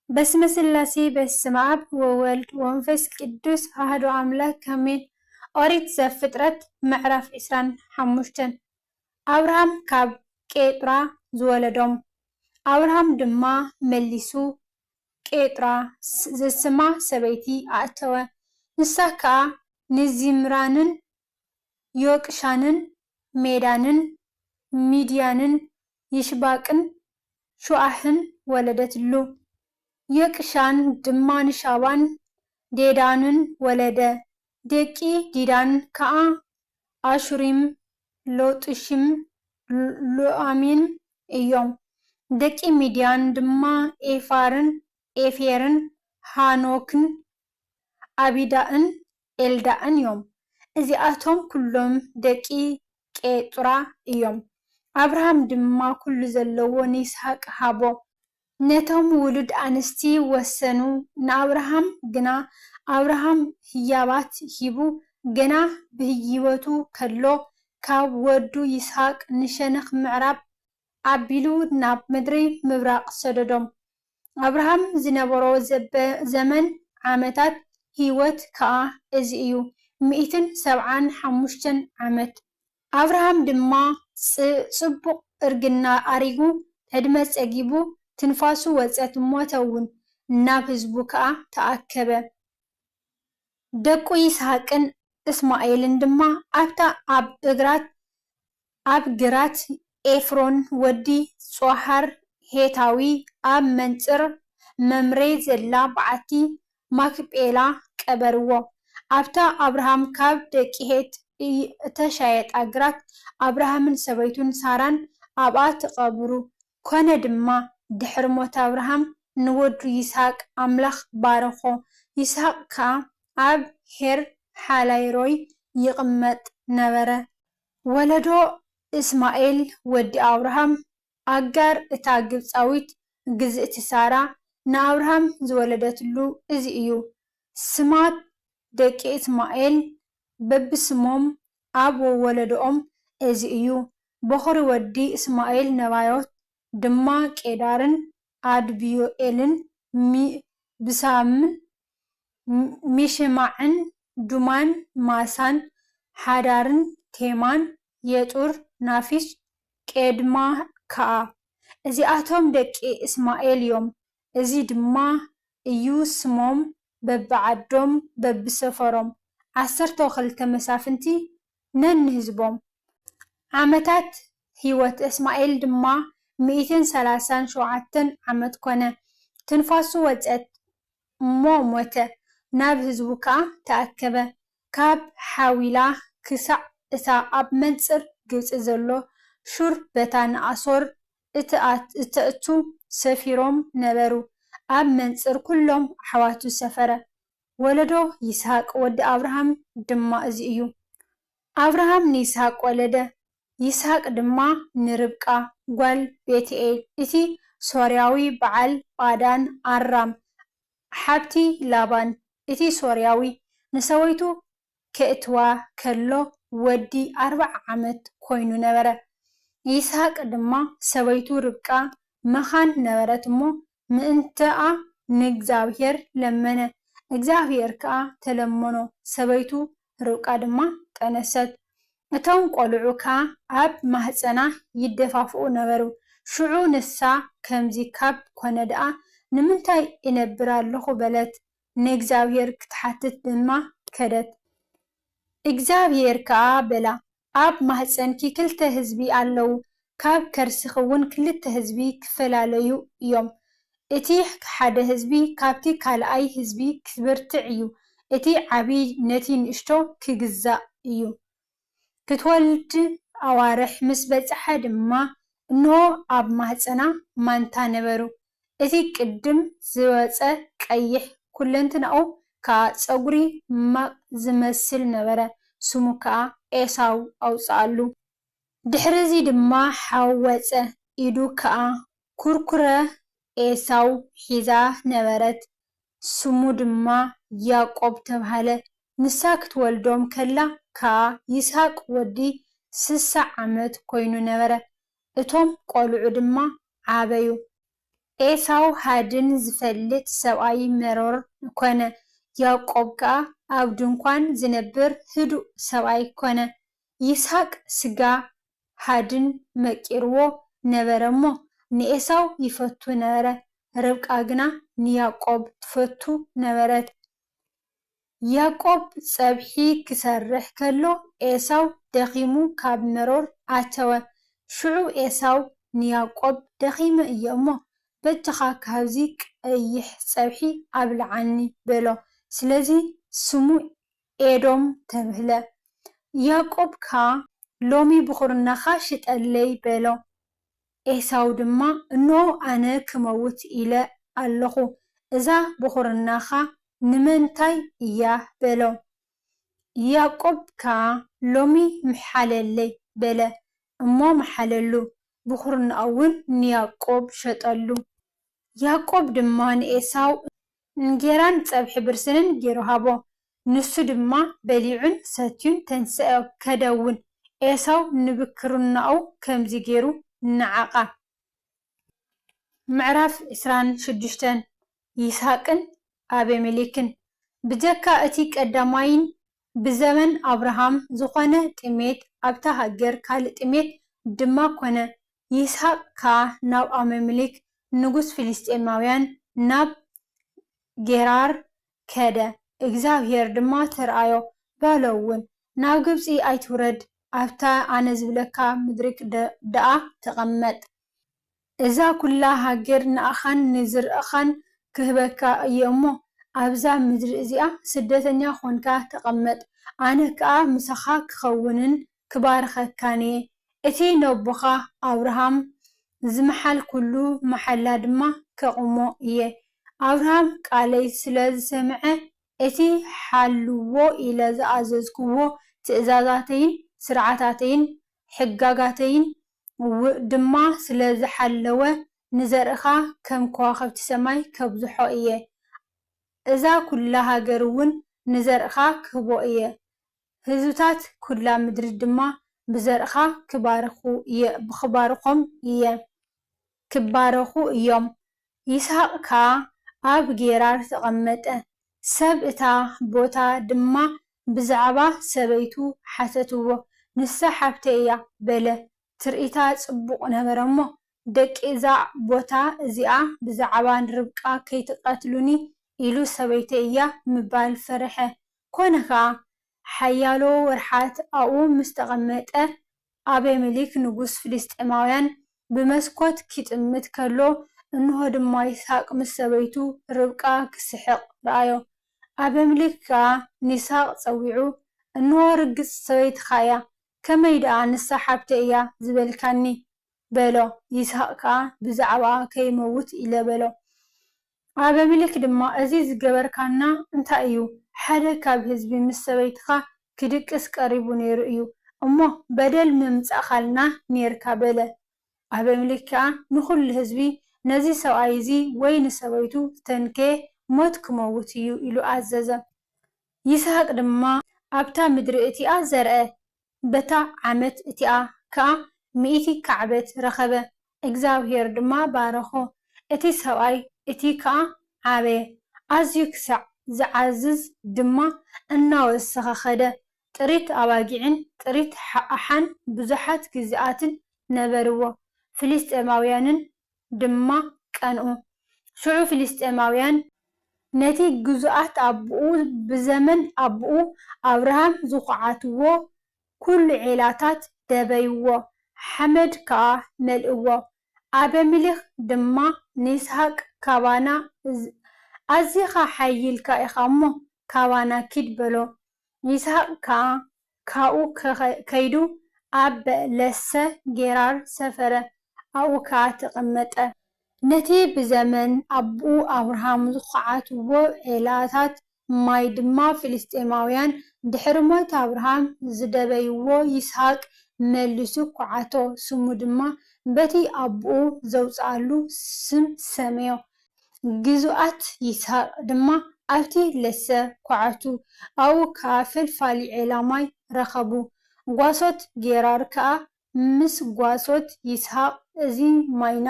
በስመ ስላሴ በስመ ኣብ ወወልድ ወመንፈስ ቅዱስ ኣሐዱ ኣምላክ ኣሜን። ኦሪት ዘፍጥረት ምዕራፍ ዕስራን ሓሙሽተን። ኣብርሃም ካብ ቄጥራ ዝወለዶም። ኣብርሃም ድማ መሊሱ ቄጥራ ዝስማ ሰበይቲ ኣእተወ። ንሳ ከኣ ንዚምራንን ዮቅሻንን ሜዳንን ሚድያንን ይሽባቅን ሹኣሕን ወለደትሉ። ዮቅሻን ድማ ንሻባን ዴዳንን ወለደ። ደቂ ዲዳን ከኣ ኣሹሪም፣ ሎጡሽም፣ ሉኣሚን እዮም። ደቂ ሚድያን ድማ ኤፋርን ኤፌርን ሃኖክን ኣቢዳእን ኤልዳእን እዮም። እዚኣቶም ኩሎም ደቂ ቄጡራ እዮም። ኣብርሃም ድማ ኩሉ ዘለዎ ንይስሃቅ ሃቦ። ነቶም ውሉድ ኣንስቲ ወሰኑ። ንኣብርሃም ግና ኣብርሃም ህያባት ሂቡ፣ ገና ብህይወቱ ከሎ ካብ ወዱ ይስሃቅ ንሸነኽ ምዕራብ ኣቢሉ ናብ ምድሪ ምብራቕ ሰደዶም። ኣብርሃም ዝነበሮ ዘበ-፣ ዘመን ዓመታት ህይወት ከኣ እዚ እዩ፣ ሚእትን ሰብዓን ሓሙሽተን ዓመት። ኣብርሃም ድማ ጽ-፣ ጽቡቕ እርግና ኣሪጉ፣ ዕድመ ጸጊቡ፣ ትንፋሱ ወጸት፣ ሞተ እውን፣ ናብ ህዝቡ ከኣ ተኣከበ። ደቁ ይስሃቅን እስማኤልን ድማ ኣብታ ኣብ እግራት፣ ኣብ ግራት ኤፍሮን ወዲ ጾሃር ሄታዊ ኣብ መንጽር መምሬ ዘላ በዓቲ ማክጴላ ቀበርዎ። ኣብታ ኣብርሃም ካብ ደቂ ሄት እተሻየጣ ግራት ኣብርሃምን ሰበይቱን ሳራን ኣብኣ ተቐብሩ። ኮነ ድማ፣ ድሕሪ ሞት ኣብርሃም ንወዱ ይስሃቅ ኣምላኽ ባረኾ። ይስሃቅ ከኣ ኣብ ሄር ሓላይሮይ ይቕመጥ ነበረ። ወለዶ እስማኤል ወዲ ኣብርሃም፣ ኣጋር እታ ግብጻዊት ግዝእቲ ሳራ ንኣብርሃም ዝወለደትሉ እዚ እዩ። ስማት ደቂ እስማኤል በብስሞም ኣብ ወለዶኦም እዚ እዩ። በኹሪ ወዲ እስማኤል ነባዮት ድማ ቄዳርን ኣድብዮኤልን ሚ-፣ ብሳምን ሚ-፣ ሚሽማዕን ዱማን ማሳን ሓዳርን ቴማን የጡር ናፊሽ ቄድማ ከኣ። እዚኣቶም ደቂ እስማኤል እዮም። እዚ ድማ እዩ ስሞም በብዓዶም በብሰፈሮም። ዓሰርተ ክልተ መሳፍንቲ ነንህዝቦም። ዓመታት ህይወት እስማኤል ድማ ሚእትን ሰላሳን ሸውዓተን ዓመት ኮነ። ትንፋሱ ወጸት እሞ ሞተ፣ ናብ ህዝቡ ከኣ ተኣከበ። ካብ ሓዊላ ክሳዕ እታ ኣብ መንጽር ግብጺ ዘሎ ሹር በታ ንኣሶር እትኣት-፣ እተእቱ ሰፊሮም ነበሩ። ኣብ መንጽር ኩሎም ኣሕዋቱ ሰፈረ። ወለዶ ይስሃቅ ወዲ ኣብርሃም ድማ እዚ እዩ። ኣብርሃም ንይስሃቅ ወለደ። ይስሃቅ ድማ ንርብቃ ጓል ቤትኤል፣ እቲ ሶርያዊ በዓል ጳዳን ኣራም፣ ሓብቲ ላባን እቲ ሶርያዊ፣ ንሰበይቱ ከእትዋ ከሎ ወዲ ኣርብዓ ዓመት ኮይኑ ነበረ። ይስሃቅ ድማ ሰበይቱ ርብቃ መኻን ነበረት እሞ፣ ምእንተኣ ንእግዚኣብሔር ለመነ፣ እግዚኣብሔር ከኣ ተለመኖ፣ ሰበይቱ ርብቃ ድማ ጠነሰት። እቶም ቈልዑ ከኣ ኣብ ማህጸና ይደፋፍኡ ነበሩ። ሽዑ ንሳ ከምዚ ካብ ኰነ ደኣ ንምንታይ እነብር ኣለኹ በለት፣ ንእግዚኣብሔር ክትሓትት ድማ ከደት። እግዚኣብሔር ከኣ በላ፣ ኣብ ማህጸንኪ ክልተ ህዝቢ ኣለዉ፣ ካብ ከርስኺ እውን ክልተ ህዝቢ ክፈላለዩ እዮም። እቲ ሓደ ህዝቢ ካብቲ ካልኣይ ህዝቢ ክብርትዕ እዩ፣ እቲ ዓቢ ነቲ ንእሽቶ ክግዛእ እዩ። ክትወልድ ኣዋርሕ ምስ በጽሐ ድማ፣ እንሆ፣ ኣብ ማህጸና ማንታ ነበሩ። እቲ ቅድም ዝወጸ ቀይሕ፣ ኩለንትናኡ ከኣ ጸጉሪ ማቕ ዝመስል ነበረ። ስሙ ከኣ ኤሳው ኣውጽኣሉ። ድሕርዚ ድማ ሓው ወጸ፣ ኢዱ ከኣ ኩርኩረ ኤሳው ሒዛ ነበረት። ስሙ ድማ ያዕቆብ ተባህለ። ንሳ ክትወልዶም ከላ ከኣ ይስሃቅ ወዲ ስሳ ዓመት ኮይኑ ነበረ። እቶም ቈልዑ ድማ ዓበዩ። ኤሳው ሃድን ዝፈልጥ ሰብኣይ መሮር ኰነ፣ ያዕቆብ ከኣ ኣብ ድንኳን ዝነብር ህዱእ ሰብኣይ ኰነ። ይስሐቅ ስጋ ሃድን መቂርዎ ነበረ እሞ፣ ንኤሳው ይፈቱ ነበረ፣ ርብቃ ግና ንያዕቆብ ትፈቱ ነበረት። ያዕቆብ ጸብሒ ክሰርሕ ከሎ፣ ኤሳው ደኺሙ ካብ መሮር ኣተወ። ሽዑ ኤሳው ንያዕቆብ፣ ደኺመ እየ እሞ፣ በጃኻ ካብዚ ቀይሕ ጸብሒ ኣብልዓኒ በሎ። ስለዚ ስሙ ኤዶም ተብህለ። ያዕቆብ ከኣ፣ ሎሚ ብኹርናኻ ሽጠለይ በሎ። ኤሳው ድማ፣ እንሆ ኣነ ክመውት ኢለ ኣለኹ፣ እዛ ብኹርናኻ ንመንታይ እያ በሎ። ያዕቆብ ከኣ፣ ሎሚ ምሓለለይ በለ እሞ መሓለሉ፣ ብኹርናኡ እውን ንያዕቆብ ሸጠሉ። ያዕቆብ ድማ ንኤሳው እንጌራን ጸብሒ ብርስንን ገይሩ ሃቦ። ንሱ ድማ በሊዑን ሰትዩን ተንስአ፣ ከደ እውን። ኤሳው ንብኩርናኡ ከምዚ ገይሩ ነዓቓ። ምዕራፍ ዕስራን ሽዱሽተን። ይስሐቅን ኣቤሜሌክን። ብጀካ እቲ ቀዳማይን ብዘመን ኣብርሃም ዝኾነ ጥሜት፣ ኣብታ ሃገር ካልእ ጥሜት ድማ ኮነ። ይስሐቅ ከኣ ናብ ኣቤሜሌክ ንጉስ ፍልስጥኤማውያን ናብ ጌራር ከደ። እግዚኣብሄር ድማ ተርኣዮ፣ በሎ እውን፣ ናብ ግብጺ ኣይትውረድ፣ ኣብታ ኣነ ዝብለካ ምድሪ ደ-፣ ደኣ ተቐመጥ። እዛ ኵላ ሃገር ንኣኻን ንዝርእኻን ክህበካ እየ እሞ፣ ኣብዛ ምድሪ እዚኣ ስደተኛ ኾንካ ተቐመጥ፣ ኣነ ከኣ ምሳኻ ክኸውንን ክባርኸካን እየ። እቲ ነቦኻ ኣብርሃም ዝመሓልኩሉ መሓላ ድማ ከቑሞ እየ። ኣብርሃም ቃለይ ስለ ዝሰምዐ፣ እቲ ሓልዎ ኢለ ዝኣዘዝክዎ ትእዛዛተይን ስርዓታተይን ሕጋጋተይን ው-፣ ድማ ስለ ዝሓለወ፣ ንዘርእኻ ከም ከዋኽብቲ ሰማይ ከብዝሖ እየ። እዛ ኵላ ሃገር እውን ንዘርእኻ ክህቦ እየ። ህዝብታት ኵላ ምድሪ ድማ ብዘርእኻ ክባርኹ እየ፣ ክባርኾም እየ፣ ክባረኹ እዮም። ይስሐቅ ከኣ ኣብ ጌራር ተቐመጠ። ሰብ እታ ቦታ ድማ ብዛዕባ ሰበይቱ ሓተትዎ። ንሳ ሓብተይ እያ በለ። ትርኢታ ጽቡቕ ነበረ እሞ፣ ደቂ እዛ ቦታ እዚኣ ብዛዕባ ንርብቃ ከይትቐትሉኒ ኢሉ ሰበይተይ እያ ምባል ፈርሐ። ኮነ ከኣ፣ ሓያሎ ወርሓት ኣብኡ ምስ ተቐመጠ፣ ኣቤሜሌክ ንጉስ ፍልስጥኤማውያን ብመስኮት ኪጥምት ከሎ፣ እንሆ ድማ ይስሐቅ ምስ ሰበይቱ ርብቃ ክስሕቕ ረኣዮ። ኣቤሜሌክ ከኣ ንይስሐቅ ጸዊዑ፣ እንሆ ርግጽ ሰበይትኻ እያ፣ ከመይ ደኣ ንሳ ሓብተይ እያ ዝበልካኒ? በሎ። ይስሐቅ ከኣ ብዛዕባኣ ከይመውት ኢለ በሎ። ኣቤሜሌክ ድማ፣ እዚ ዝገበርካና እንታይ እዩ? ሓደ ካብ ህዝቢ ምስ ሰበይትኻ ክድቅስ ቀሪቡ ነይሩ እዩ እሞ፣ በደል ምምጻእካልና ነይርካ በለ። ኣቤሜሌክ ከኣ ንኹሉ ህዝቢ፣ ነዚ ሰብኣይ እዚ ወይ ንሰበይቱ ዝተንከየ ሞት ክመውት እዩ ኢሉ ኣዘዘ። ይስሐቅ ድማ ኣብታ ምድሪ እቲኣ ዘርአ። በታ ዓመት እቲኣ ከኣ ሚእቲ ካዕበት ረኸበ፣ እግዚኣብሄር ድማ ባረኾ። እቲ ሰብኣይ እቲ ከኣ ዓበየ፣ ኣዝዩ ክሳዕ ዝዓዝዝ ድማ እናወሰኸ ኸደ። ጥሪት ኣባጊዕን ጥሪት ኣሓን ብዙሓት ግዝኣትን ነበርዎ። ፍልስጥኤማውያንን ድማ ቀንኡ። ሽዑ ፍልስጥኤማውያን ነቲ ግዙኣት ኣቦኡ ብዘመን ኣቦኡ ኣብርሃም ዝኹዓትዎ ኵሉ ዔላታት ደበይዎ፣ ሓመድ ከኣ መልእዎ። ኣቤሜሌክ ድማ ንይስሃቅ፣ ካባና፣ ኣዚኻ ሓይል ከኣ ኢኻ እሞ፣ ካባና ኪድ በሎ። ይስሃቅ ከኣ ካብኡ ከይዱ ኣብ በለሰ ጌራር ሰፈረ፣ ኣብኡ ከኣ ተቐመጠ። ነቲ ብዘመን ኣቦኡ ኣብርሃም ዝኹዓትዎ ዔላታት ማይ ድማ ፍልስጥኤማውያን ድሕሪ ሞት ኣብርሃም ዝደበይዎ ይስሃቅ መሊሱ ኳዓቶ፣ ስሙ ድማ በቲ ኣቦኡ ዘውጽኣሉ ስም ሰመዮ። ግዙኣት ይስሃቅ ድማ ኣብቲ ለሰ ኳዓቱ፣ ኣብኡ ከኣ ፈልፋሊ ዔላ ማይ ረኸቡ። ጓሶት ጌራር ከኣ ምስ ጓሶት ይስሃቅ፣ እዚ ማይና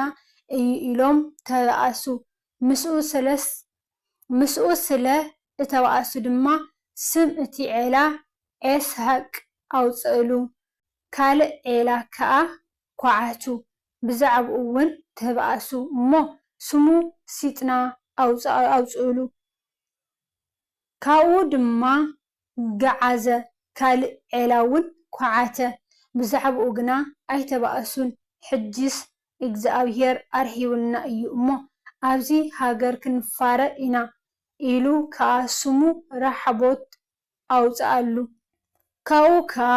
እዩ ኢሎም ተባኣሱ። ምስኡ ስለስ ምስኡ ስለ እተባኣሱ ድማ ስም እቲ ዔላ ኤስሃቅ ኣውፅእሉ። ካልእ ዔላ ከኣ ኳዓቱ። ብዛዕባኡ እውን ተባኣሱ እሞ ስሙ ሲጥና ኣውፅእሉ። ካብኡ ድማ ገዓዘ፣ ካልእ ዔላ እውን ኳዓተ። ብዛዕባኡ ግና ኣይተባእሱን። ሕጅስ እግዚኣብሄር ኣርሂቡልና እዩ እሞ፣ ኣብዚ ሃገር ክንፋረ ኢና ኢሉ ከኣ ስሙ ራሕቦት ኣውጽኣሉ። ካብኡ ከኣ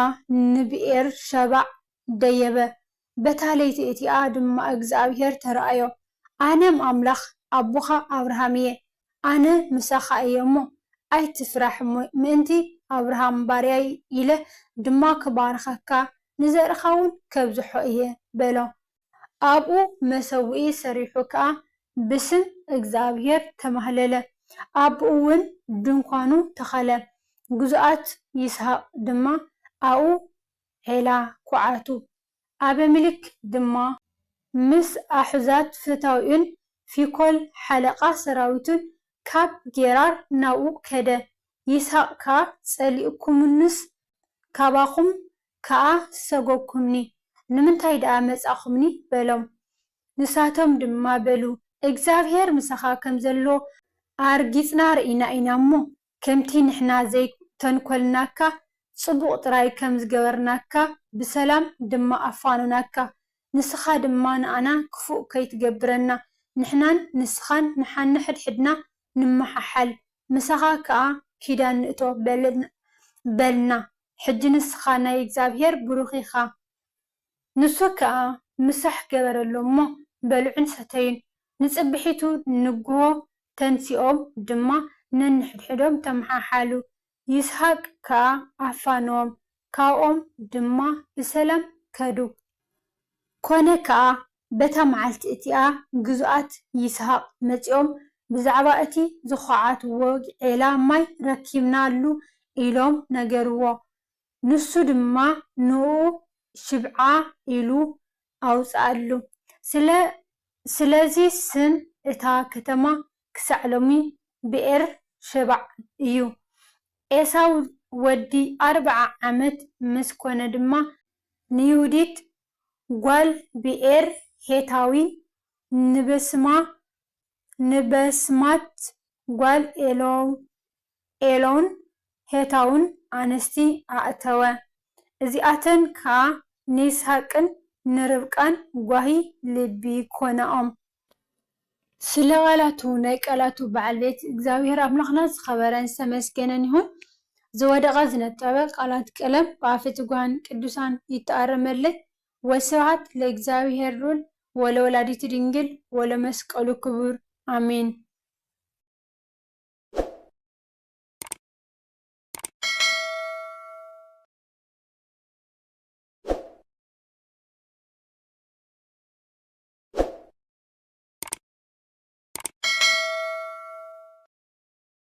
ንብኤር ሸባዕ ደየበ። በታ ለይቲ እቲኣ ድማ እግዚኣብሄር ተራእዮ፣ ኣነ ኣምላኽ ኣቦኻ ኣብርሃም እየ፣ ኣነ ምሳኻ እየ እሞ ኣይትፍራሕ፣ ምእንቲ ኣብርሃም ባርያይ ኢለ ድማ ክባርኸካ ንዘርእኻ እውን ከብዝሖ እየ በሎ። ኣብኡ መሰውኢ ሰሪሑ ከኣ ብስም እግዚኣብሄር ተማህለለ። ኣብኡ እውን ድንኳኑ ተኸለ። ግዙኣት ይስሃቅ ድማ ኣብኡ ዔላ ኩዓቱ። ኣበምልክ ድማ ምስ ኣሑዛት ፈታዊኡን ፊኮል ሓለቓ ሰራዊቱን ካብ ጌራር ናብኡ ከደ። ይስሃቅ ከኣ ጸሊእኩምንስ ካባኹም ከኣ ሰጎግኩምኒ፣ ንምንታይ ደኣ መጻኹምኒ? በሎም። ንሳቶም ድማ በሉ፣ እግዚኣብሄር ምሳኻ ከም ዘሎ ኣርጊጽና ርኢና ኢና እሞ፣ ከምቲ ንሕና ዘይተንኮልናካ፣ ጽቡቕ ጥራይ ከም ዝገበርናካ፣ ብሰላም ድማ ኣፋነናካ። ንስኻ ድማ ንኣና ክፉእ ከይትገብረና፣ ንሕናን ንስኻን ንሓንሕድሕድና ንመሓሓል። ምሳኻ ከኣ ኪዳን ንእቶ በልና። ሕጂ ንስኻ ናይ እግዚኣብሄር ብሩኽ ኢኻ። ንሱ ከኣ ምሳሕ ገበረሎም እሞ በልዑን ሰተዩን። ንጽብሒቱ ንግሆ ተንሲኦም ድማ ነንሕድሕዶም ተመሓሓሉ። ይስሃቅ ከኣ ኣፋነዎም፣ ካብኦም ድማ ብሰላም ከዱ። ኮነ ከኣ በታ መዓልቲ እቲኣ ግዙኣት ይስሃቅ መጺኦም ብዛዕባ እቲ ዝኹዓትዎ ዔላ ማይ ረኪብናሉ ኢሎም ነገርዎ። ንሱ ድማ ንኡ ሽብዓ ኢሉ ኣውጽኣሉ። ስለ ስለዚ ስም እታ ከተማ ክሳዕ ሎሚ ብኤር ሸባዕ እዩ። ኤሳው ወዲ ኣርብዓ ዓመት ምስ ኮነ ድማ ንይሁዲት ጓል ብኤር ሄታዊ ንበስማ ንበስማት ጓል ኤሎን ሄታውን ኣንስቲ ኣእተወ። እዚኣተን ከኣ ንይስሃቅን ንርብቃን ጓሂ ልቢ ኮናኦም። ስለ ቃላቱ ናይ ቃላቱ በዓል ቤት እግዚኣብሔር ኣምላኽና ዝኸበረን ዝተመስገነን ይኹን። ዝወደቐ ዝነጠበ ቃላት ቀለም ብኣፈ ትጉሃን ቅዱሳን ይተኣረመለይ። ወስብሐት ለእግዚኣብሔር ልዑል ወለወላዲቱ ድንግል ወለመስቀሉ ክቡር። ኣሜን።